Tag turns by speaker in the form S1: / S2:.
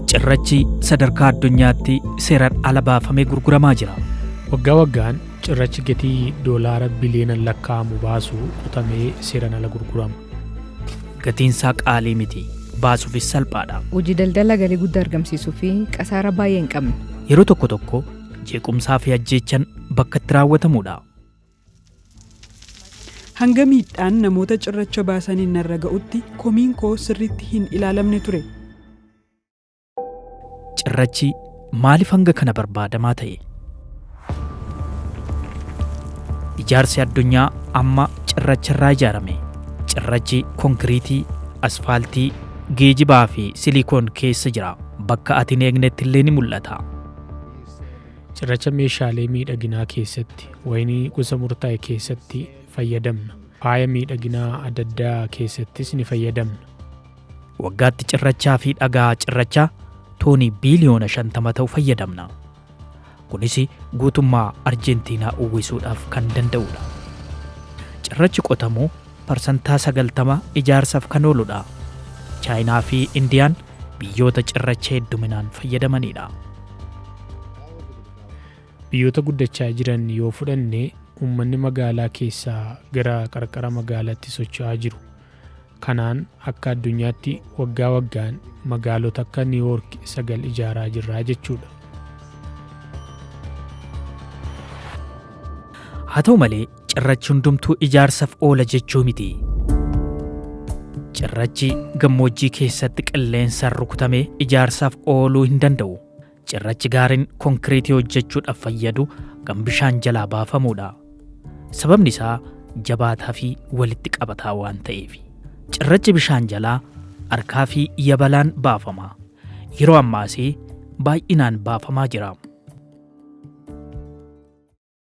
S1: Cirrachi sadarkaa addunyaatti seeraan ala baafamee gurguramaa jira.
S2: Waggaa waggaan cirrachi gatii doolaara biliyoonaan lakkaa'amu baasu qotamee seeraan ala gurgurama.
S1: Gatiinsaa qaalii miti. Baasuufis salphaadha.
S3: Hojii daldala galii guddaa argamsiisuu fi qasaara baay'ee hin qabne.
S1: Yeroo tokko tokko jeequmsaa fi ajjeechan bakka itti raawwatamudha.
S4: Hanga miidhaan namoota cirracha baasaniin narra ga'utti komiin koo sirriitti hin ilaalamne ture.
S1: Cirrachi maaliif hanga kana barbaadamaa ta'e? Ijaarsi addunyaa amma cirracharraa ijaarame. Cirrachi konkiriitii, asfaaltii, geejibaa fi silikoon keessa jira. Bakka ati hin eegnetti illee ni mul'ata.
S2: Cirracha meeshaalee miidhaginaa keessatti, wayinii gosa murtaa'e keessatti fayyadamna. Faaya miidhaginaa adda addaa keessattis ni fayyadamna.
S1: Waggaatti cirrachaa fi dhagaa cirrachaa toonii biiliyoona 50 ta'u fayyadamna. Kunis guutummaa Arjentiinaa uwwisuudhaaf kan danda'udha. Cirrachi qotamu parsantaa 90 ijaarsaaf kan ooludha. Chaayinaa fi Indiyaan biyyoota cirracha hedduminaan fayyadamanidha.
S2: Biyyoota guddachaa jiran yoo fudhanne, uummanni magaalaa keessaa gara qarqara magaalaatti socho'aa jiru. Kanaan akka addunyaatti waggaa waggaan magaalota akka Niiwoork sagal ijaaraa jirraa jechuudha.
S1: Haa ta'u malee, cirrachi hundumtuu ijaarsaaf oola jechuu miti. Cirrachi gammoojjii keessatti qilleensaan rukutamee ijaarsaaf ooluu hin danda'u. Cirrachi gaariin konkiriitii hojjechuudhaaf fayyadu kan bishaan jalaa baafamudha. Sababni isaa jabaataa fi walitti qabataa waan ta'eef. Cirrachi bishaan jalaa harkaa fi yabalaan baafama. Yeroo ammaas baay'inaan baafamaa jira.